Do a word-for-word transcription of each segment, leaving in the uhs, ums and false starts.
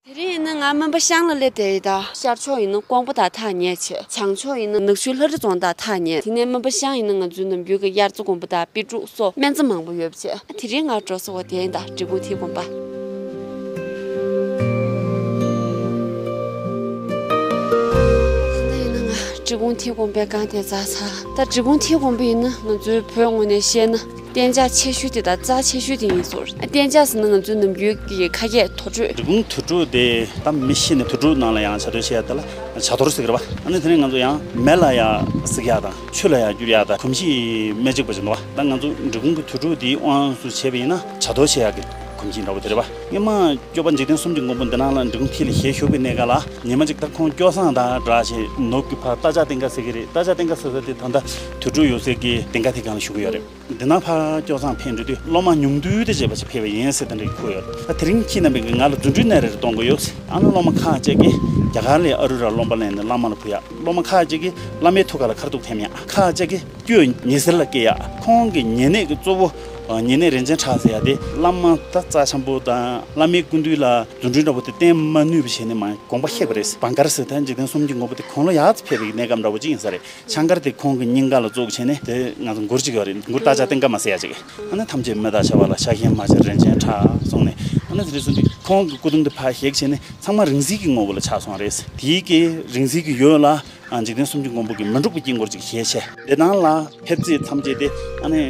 དེ་རིང་ཡིན་ན་ང་སྨན་པ་ཤང་ལ་སླེབས་བསྡད་ཡོད་ད། ཤར་ཕྱོགས་ཡིན་ན་ཀོང་པོ་དང་ཐག་ཉེ་བྱས། བྱང་ཕྱོགས་ཡིན་ན་ནག་ཆུ་ལྷ་རི་རྫོང་དང་ཐག་ཉེ། དེ་ནས་སྨན་པ་ཤང་ཡིན་ན་ང་ཚོའི་ནམ་རྒྱུན་གྱི་དབྱར་རྩྭ་དགུན་འབུ་དང་པི་ཀྲུ་སོགས་སྨན་རྩྭ་མང་པོ་ཡོད་པ་བྱས། དེ་རིང་ང་འགྲོ་ས་བ་དེ་ཡིན་ད། འབྲི་གུང་ཐིའི་དགོན་པ། ད་ཡིན་ན་ང་འབྲི་གུང་ཐིའི་དགོན་པའི་སྒང་དེ་འཛེགས་ཚར། ད་འབྲི་གུང་ཐིའི་དགོན་པ་ཡིན་ན་ང་ཚོའི་བོད་ངོས་ནས་བཤད་ན། གཏན་འཇགས་ཆེ་ཤོས་དེ་དང་རྩ་ཆེ་ཤོས་དེ་ཡིན་ཟེར། གཏན་འཇགས་ཟེར་ན་ང་ཚོའི་ནམ་རྒྱུན་གྱི་ཁ་སྐད་དུར་ཁྲོད། འབྲི་གུང་དུར་ཁྲོད་དེ་ད་མི་ཤི་ནས་དུར་ཁྲོད་ནང་ལ་ཡང་བྱ་དོར་བྱེད་ཡ་དེ་ལ་བྱ་དོར་ཟེར་གི་རེད་པ། ཨ་ནི་དེ་ནས་ང་ཚོ་ཡང་མེ་ལ་ཡ་གཟིགས་ཡ་དང་ཆུ་ལ་ཡ་བསྒྱུར་ཡ་དང་གོམས་གཤིས་མི་གཅིག་པ་ཞིག་འདུག་པ། ད་ང་ཚོ་འབྲི་གུང་གི་དུར་ཁྲོད་དེའི་དབང་དུ་བྱས་པ་ཡིན་ན་བྱ་དོར་བྱེད་ཡ་གི་གོམས་གཤིས་འདྲ་པོ་དེ་རེད་པ། སྔོན་མ་སྐྱོབ་པ་འཇིག་རྟེན་གསུམ་གྱི་མགོན་པོ་འདི་ནང་ལ་འབྲི་གུང་ཐིག་ལ་ཞལ་བཞུགས་པའི་གནས་སྐབས་ལ་ཉི་མ་གཅིག་ད་ཁོང་སྐྱོ་སངས་དང་འདྲ་ཞིག་ནོར་བུ་གི་ཕར་རྟ་ལྕག་སྟེང་ཁ་ཟེར་གི་རེད། རྟ་ལྕག་སྟེང་ཁ་ཟེར་ས་དེ་ད་ལྟ་དུར་ཁྲོད་ཡོད་སའི་གི་སྟེང་ཁ་དེ་སྒང་ལ་བཞུགས་ཀྱི་ཡོད་རེད། འདི་ན་ཕར་སྐྱོ་སངས་ཕེབས་འགྲོ་དུས་སློབ་མ་ཉུང་བསྡུས་དེ་བྱས་པ་ཞིག་ཕེབས་པ་ཡིན་ཟེར་དེ་འདྲའི་ཁུལ་ཡོད་རེད། ད་དེ་རིང་ཁྱེད་རྣམ་པས་ང་ལ་རྫུ་འཕྲུལ་སྣ་རེ་རེ་གཏོང་གི་ཡོད། ཨ་ནི་སློབ་མ་ཁག་ཅིག་གིས་རྒྱ་གར་ལ་ཨ་རུ་ར་རློན་པ་ལེན་ནས་བླ་མ་ལ་ཕུལ་ཡ། སློབ་མ་ཁག་ཅིག་གིས་བླ་མའི་ཐུགས་ཀ་ལ་ཁ་ཐུག་འཐེན་ཡ། ཁག་ཅིག་གིས་སྐྱོ་ཉི་ཟེར་ལ་སྐྱེ་ཡ། ཁོང་གི་ཉེ་གནས་ཀྱི་གཙོ་བོ་ཉེ་གནས་རིན་ཆེན་གྲགས་ཟེར་ཡ་དེ་བླ་མ་ད་རྩ་ཆེན་པོ་དང་བླ་མའི་སྐུ་མདུན་ལ་རྫུ་འཕྲུལ་འདྲ་པོ་དེ་བསྟན་མ་ནུས་པ་བྱས་ནས་མར་དགོངས་པ་བཞེས་པ་རེད། བང་དཀར་ཟེར་ད་འཇིག་རྟེན་གསུམ་གྱི་མགོན་པོ་དེ་གོང་ལ་ཡར་ཕེབས་པའི་གནས་སྐབས་འདྲ་པོ་ཅིག་ཡིན་ས་རེད། ཆང་དཀར་དེ་ཁོང་གི་སྙིང་ག་ལ་བཙུགས་བྱས་ནས་དེ་ང་ཚོ་མགུར་ཅིག་ཡོད་རེད། མགུར་རྟ་ལྕག་སྟེང་ཁ་མ་ཟེར་ཡ་ཅིག། ཨ་ནི་ཐམས་ཅད་མེ་དང་བྱ་བ་ལ། ཤ་ཞེན་མ་བྱེད་རིན་ཆེན་གྲགས་གསུངས་ནས། ཨ་ནི་དེ་རེད་གསུངས་དུས་ཁོང་གི་སྐུ་གདུང་དེ་ཕར་བཞེངས་བྱས་ནས་ཚང་མ་རིང་བསྲེལ་གྱི་ངོ་བོ་ལ་ཆགས་སོང་བ་རེད། དེའི་གི་རིང་བསྲེལ་གྱི་འོད་ལ་ཨ་འཇིག་རྟེན་གསུམ་གྱི་མགོན་པོ་གི་མི་འཁྲུགས་པའི་དཀྱིལ་འཁོར་ཅིག་ཞལ་ཕྱེ། དེ་ནང་ལ་ཕེབས་རྩིས་ཐམས་ཅད་དེ་ཨ་ནི་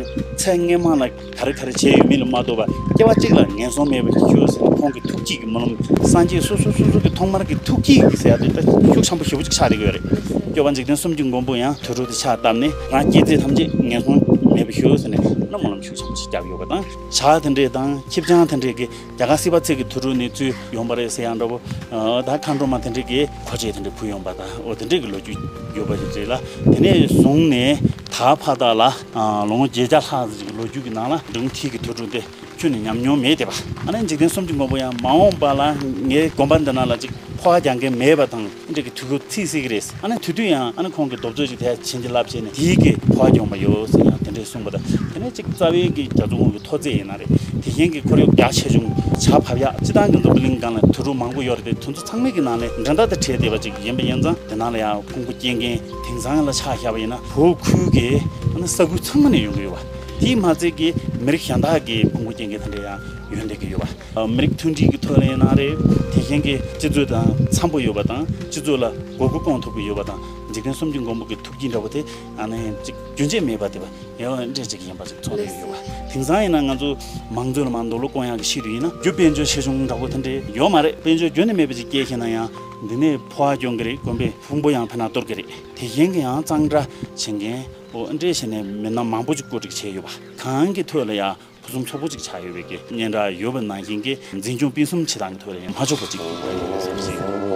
ཚེ་སྔོན་མ་ལ་ག་རེ་ག་རེ་བྱས་ཡོད་མེད་ལ་མ་ལྟོས་པར་སྐྱེ་བ་གཅིག་ལ་ངན་སོང་མེད་པར་ཤོག་ཟེར་ནས་ཁོང་གི་ཐུགས་བསྐྱེད་ཀྱི་སྨོན་ལམ། སངས་རྒྱས་སོ་སོ་སོ་སོ་གི་ཐོག་མར་གྱི་ཐུགས་བསྐྱེད་ཀྱི་ཟེར་ཡ་དེ་ད་ཤུགས་ཆེན་པོ་ཞེ་པོ་ཅིག་ཆགས་བསྡད་ཀྱི་ཡོད་རེད། སྐྱོབ་པ་འཇིག་རྟེན་གསུམ་གྱི་མགོན་པོ་ཡང་དུར་ཁྲོད་དུ་ཕྱག་བཏབ་ནས་རང་སྐྱེ་ཚེ་ཐམས་ཅད་ངན་སོང་མེད་པར་ཤོག་ཟེར་ནས་སྨོན་ལམ་ཤུགས་ཆེན་པོ་ཅིག་བརྒྱབ་ཡོད་པ་དང་། ཇ་དེ་འདྲས་དང་ཁྱི་སྤྱང་དེ་འདྲས་ཀྱི་རྒྱ་གར་སྲིད་པ་ཚོས་ཀྱི་དུར་ཁྲོད་ནས་ཚུར་ཡོང་པ་རེད་ཟེར་ཡང་འདྲ་པོ། ཨ་ད་མཁའ་འགྲོ་མ་དེ་འདྲས་ཀྱིས་མཁོ་ཆས་དེ་འདྲས་ཕུལ་ཡོང་པ་དང་། འོ་དེ་འདྲས་ཀྱི་ལོ་རྒྱུས་ཡོད་པ་ཞིག་རེད་ལ། དེ་ནས་བཟུང་ནས་ད་བར་དག་ལ་ཨ་ལོ་ངོ་བརྒྱད་བརྒྱ་ལྷག་ཙམ་གྱི་ལོ་རྒྱུས་ཀྱི་ནང་ལ་འབྲི་གུང་ཐིག་གི་དུར་ཁྲོད་དེ་ཁྱོན་ནས་ཉམས་མྱོང་མེད་བསྡད་པ། ཨ་ནི་འཇིག་རྟེན་གསུམ་གྱི་མགོན་པོ་ཡང་མ་འོངས་པ་ལ་ངའི་དགོན་པ་འདི་ནང་ལ་ཅིག་འཕོ་བ་རྒྱག་མཁན་མེད་པ་དང་། འདྲ་གི་དུས་འཁོར་ཚིག་ཟིག་རེད། ཨ་ནི་དེ་དུས་ཡང་ཨ་ནི་ཁོང་གི་རྡོབ་རྩེ་ཅིག་དེ་ཡ་བྱིན་གྱིས་བརླབས་བྱས་ནས་དེའི་གི་འཕོ་བ་བྱུང་བ་ཡོད་ཟེར་ཡང་དེ་འདྲས་གསུངས་པ་དང་། དེ་ནས་ཅིག་རྩ་བའི་གི་རྒྱ་མཚོ་ཁོང་གི་མཐོ་ཚད་ཡིན་ན་རེད། དེ་བཞིན་གྱི་ཁོར་ཡུག་རྒྱ་ཆེ་ཆུང་། ཇ་ཕབ་ཡག་སྤྱིར་བཏང་གི་འཛམ་བུ་གླིང་སྒང་ལ་དུར་ཁྲོད་མང་པོ་ཡོད་རེད་དེ། དེ་ཚོ་ཚང་མའི་གི་ནང་ནས་འགྲན་ཟླ་དང་བྲལ་བསྡད་པ་ཅིག་ཡིན་པ་ཡིན་ཙང་། དེ་ནང་ལ་ཡང་ཕུང་པོ་སྐྱེལ་མཁན་དེང་སང་ལ་ཆ་བཞག་པ་ཡིན་ན་བོད་ཁུལ་གི་ཨ་ནི་ས་ཁུལ་ཚང་མ་ནས་ཡོང་གི་ཡོད་པ། དེས་མ་ཚད་ཀྱི་མི་རིགས་གཞན་དག་གི་ཕུང་པོ་སྐྱེལ་མཁན་དེ་འདྲ་ཡང་ཡོང་བསྡད་ཀྱི་ཡོད་པ། མི་རིགས་མཐུན་སྒྲིལ་གྱི་ཐོག་ལ་ཡིན་ན་རེད། དེ་བཞིན་གྱི་སྤྱི་ཚོགས་དང་འཚམ་པོ་ཡོད་པ་དང་། སྤྱི་ཚོགས་ལ་དགོས་མཁོ་སྐོང་ཐུབ་ཀྱི་ཡོད་པ་དང་། འཇིག་རྟེན་གསུམ་གྱི་མགོན་པོ་གི་ཐུགས་རྗེ་འདྲ་པོ་དེ་ཨ་ནི་ཅིག་རྒྱུན་ཆད་མེད་པ་དེ་བ་ཡང་འདྲ་ཅིག་ཡིན་པ་ཅིག་ཚོར་ཡོད་ཡོད་པ། དེང་སང་ཡིན་ན་ང་ཚོ་མང་གཙོ་ལ་མ་ནོར་ལུག་སྐོང་ཡག་གི་ཆེད་དུ་ཡིན་ན་རྒྱུ་དཔལ་འབྱོར་ཆེ་ཆུང་འདྲ་པོ་དེ་འདྲ་ཡོད་མ་རེད། དཔལ་འབྱོར་རྒྱུན་ནས་མེད་པ་ཅིག་སྐྱེལ་ཤེས་ན་ཡང་འདི་ནས་འཕོ་བ་སྐྱོན་གྱི་རེད། དགོན་པའི་ཕུང་པོ་ཡང་ཕན་ན་གཏོར་གྱི་རེད། དེ་བཞིན་གྱི་ཡང་གཙང་སྦྲ་བྱེད་མཁན་འོ་འདྲ་བྱས་ནས་མི་སྣ་མང་པོ་ཅིག་བཀོད་སྒྲིག་བྱས་ཡོད་པ། གང་གི་ཐོག་ལ་ཡང་ཕུན་སུམ་ཚོགས་པོ་ཅིག་ཆགས་ཡོད་པའི་གི་སྙན་གྲགས་ཡོད་པ་ནང་བཞིན་གྱི་འཛིན་སྐྱོང་སྤེལ་གསུམ་བྱེད་སྟངས་ཀྱི་ཐོག་ལ་ཡང་མ་ཆོག་པ་ཅིག་ཡོད་པ་ཡིན་ཟེར་གྱི།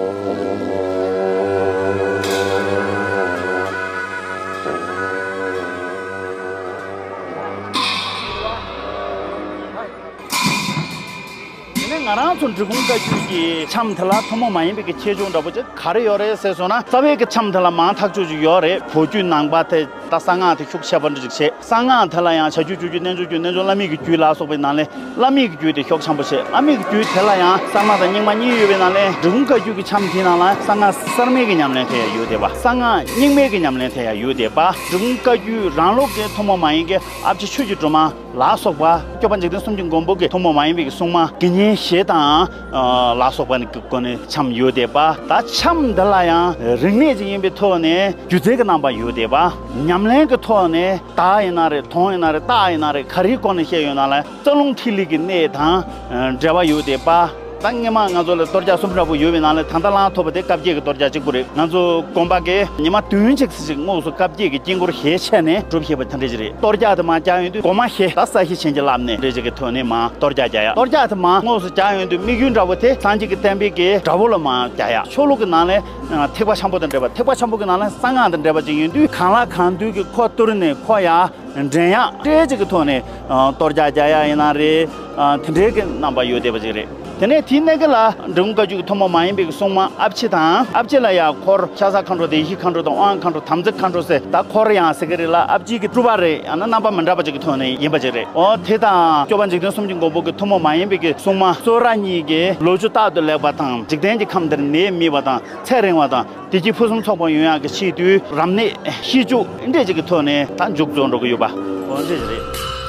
དེ་ནས་ང་རང་ཚོ་འབྲི་གུང་བཀའ་བརྒྱུད་ཀྱི་འཆམ་དེ་ལ་ཐུན་མོང་མ་ཡིན་པའི་གི་ཁྱད་ཆོས་འདྲ་པོ་ཅིག་ག་རེ་ཡོད་རེད་ཟེར་སོང་ན། རྩ་བའི་གི་འཆམ་དེ་ལ་མང་ཐག་ཆོད་ཅིག་ཡོད་རེད། བོད་བརྒྱུད་ནང་པ་དེ་ད་གསང་སྔགས་དེ་ཤུགས་ཆེ་བ་འདྲ་ཅིག་བྱས། གསང་སྔགས་དེ་ལ་ཡང་བྱ་རྒྱུད་སྤྱོད་རྒྱུད་རྣལ་འབྱོར་རྒྱུད་རྣལ་འབྱོར་བླ་མེད་ཀྱི་རྒྱུད་ལ་སོགས་པའི་ནང་ལས་བླ་མེད་ཀྱི་རྒྱུད་དེ་ཤུགས་ཆེན་པོ་བྱས། བླ་མེད་ཀྱི་རྒྱུད་དེ་ལ་ཡང་གསར་མ་དང་རྙིང་མ་གཉིས་ཡོད་པའི་ནང་ལས་འབྲི་གུང་བཀའ་བརྒྱུད་ཀྱི་འཆམ་དེའི་ནང་ལ་གསང་སྔགས་གསར་མའི་གི་ཉམས་ལེན་དེ་ཡང་ཡོད་བསྡད་པ། གསང་སྔགས་རྙིང་མའི་གི་ཉམས་ལེན་དེ་ཡང་ཡོད་བསྡད་པ། འབྲི་གུང་བཀའ་བརྒྱུད་རང་ལུགས་ཀྱི་ཐུན་མོང་མ་ཡིན་གྱི་ཨ་ཕྱི་ཆོས་ཀྱི་སྒྲོན་མ་ལ་སོགས་པ། སྐྱོབ་པ་འཇིག་རྟེན་གསུམ་གྱི་མགོན་པོ་གི་ཐུན་མོང་མ་ཡིན་པའི་གི་སྲུང་མ་དགེ་བསྙེན་བཞི་དང་ལ་སོགས་པ་ནི་གི་སྒོ་ནས་འཆམ་ཡོད་བསྡད་པ། ད་འཆམ་འདི་ལ་ཡང་རིག་གནས་ཅིག་ཡིན་པའི་ཐོག་ནས་སྒྱུ་རྩལ་གྱི་རྣམ་པ་ཡོད་བསྡད་པ། ཉམས་ལེན་གྱི་ཐོག་ནས་དར་ཡིན་ན་རེད། དོང་ཡིན་ན་རེད། སྟག་ཡིན་ན་རེད། ག་རེའི་སྒོ་ནས་བཤད་ཡོད་ན་ལ་རྩ་རླུང་ཐིག་ལེ་གི་གནས་དང་འབྲེལ་བ་ཡོད་བསྡད་པ། ད་སྔོན་མ་ང་ཚོ་ལ་གཏོར་རྒྱག་གསུམ་འདྲ་པོ་ཡོད་པའི་ནང་ལས་ད་ལྟ་བླངས་ཐུབ་པ་དེ་བཀའ་བརྒྱད་ཀྱི་གཏོར་རྒྱག་གཅིག་པུ་རེད། ང་ཚོ་དགོན་པ་གིས་ཉི་མ་བདུན་ཅིག་ཙམ་ཞིག་དངོས་སུ་བཀའ་བརྒྱད་ཀྱི་དཀྱིལ་འཁོར་ཞལ་ཕྱེ་ནས་སྒྲུབ་ཤེས་པ་དེ་འདྲ་ཞིག་རེད། གཏོར་རྒྱག་དེ་མར་རྒྱག་ཡོང་དུས་སྒོ་མ་བཞི་ད་ས་བཞི་བྱིན་གྱིས་བརླབས་ནས་འདྲ་ཞིག་གི་ཐོག་ནས་མར་གཏོར་རྒྱག་རྒྱག་ཡ། གཏོར་རྒྱག་དེ་མར་དངོས་སུ་རྒྱག་ཡོང་དུས་དམིགས་ཡུལ་འདྲ་པོ་དེ་སངས་རྒྱས་ཀྱི་བསྟན་པའི་གི་དགྲ་བོ་ལ་མར་རྒྱག་ཡ། ཆོས་ལུགས་ཀྱི་ནང་ལས་ཐེག་པ་ཆེན་པོ་དང་འབྲེལ་བ། ཐེག་པ་ཆེན་པོ་གི་ནང་ལས་གསང་སྔགས་དང་འབྲེལ་བ་ཅིག་ཡིན་དུས་གང་ལ་གང་འདུལ་གྱི་ཁོ་གཏོར་ནས་ཁོ་ཡ་འདྲེན་ཡག་སྤྲོས་བཅས་ཀྱི་ཐོག་ནས་གཏོར་རྒྱག་རྒྱག་ཡག་ཡིན་ན་རེད། དེ་འདྲའི་གི་རྣམ་པ་ཡོད་བསྡད་པ་ཅིག་རེད། དེ་ནས་དེའི་སྣེ་ཁ་ལ་འབྲི་གུང་བཀའ་བརྒྱུད་ཀྱི་ཐུན་མོང་མ་ཡིན་པའི་གི་སྲུང་མ་ཨ་ཕྱི་དང་། ཨ་ཕྱི་ལ་ཡང་འཁོར་ཤ་ཟ་མཁའ་འགྲོ་བདེ་གཤེགས་མཁའ་འགྲོ་དང་དབང་མཁའ་འགྲོ་དམ་ཚིག་མཁའ་འགྲོ་ཟེར། ད་འཁོར་ཡང་ཟེར་གི་རེད་ལ། ཨ་ཕྱིའི་གི་སྤྲུལ་པ་རེད། ཡང་ན་རྣམ་པ་མི་འདྲ་བ་ཅིག་གི་ཐོག་ནས་ཡིན་པ་ཅིག་རེད། འོ་དེ་དང་སྐྱོབ་པ་འཇིག་རྟེན་གསུམ་གྱི་མགོན་པོ་གི་ཐུན་མོང་མ་ཡིན་པའི་གི་སྲུང་མ་གཙོ་བོ་ར་གཉིས་ཀྱིས་ལོ་རྒྱུས་རྟག་ཏུ་ལེགས་པ་དང་། འཇིག་རྟེན་གྱི་ཁམས་འདིར་ནད་མེད་པ་དང་། ཚེ་རིང་བ་དང་། བདེ་སྐྱིད་ཕུན་སུམ་ཚོགས་པ་ཡོང་ཡག་གི་ཆེད་དུ། རབ་གནས་ཤིས་བརྗོད་འདྲ་ཅིག་གི་ཐོག་ནས་ད་མཇུག་རྫོགས་འགྲོ་གི་ཡོད་པ། འོ་འདྲ་ཅིག་རེད།